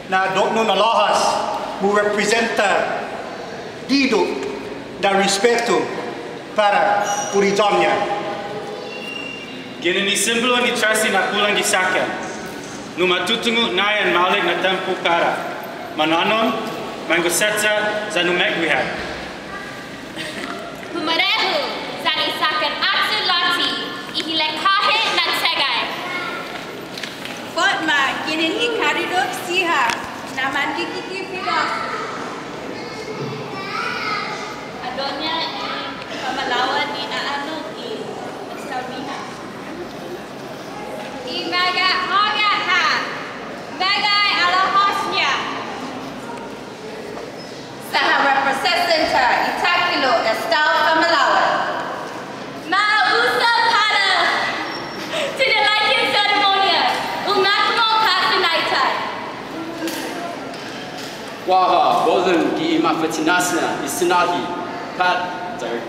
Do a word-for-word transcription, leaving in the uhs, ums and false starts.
Na do'ña na lahas, mu representa didok na respetu para Put i Yam-ña. Ginen i simbolu ni Tracy na pulang gi sakkan. Nu ma tutungo' na yan maolek na tiempo para mananom, manggosecha, yan umeguihat. Pumarehu yan i sakkan åchu' lachi i ilek-åhe' na chegai. Fotma ginen i karudok siha na manggigige' pedåsu. Adoña i pamalao'an ni a'annok i estaunina. I meggai håga' ha', meggai alahas-ña. Sa' ha representa i takkilo' esta u pamalao'an. Ma usa para tinalaken seremonia, umatungo' para naitai. Guaha, bolon gi i mafa'tinas-ña i sinahi, pat, sorry.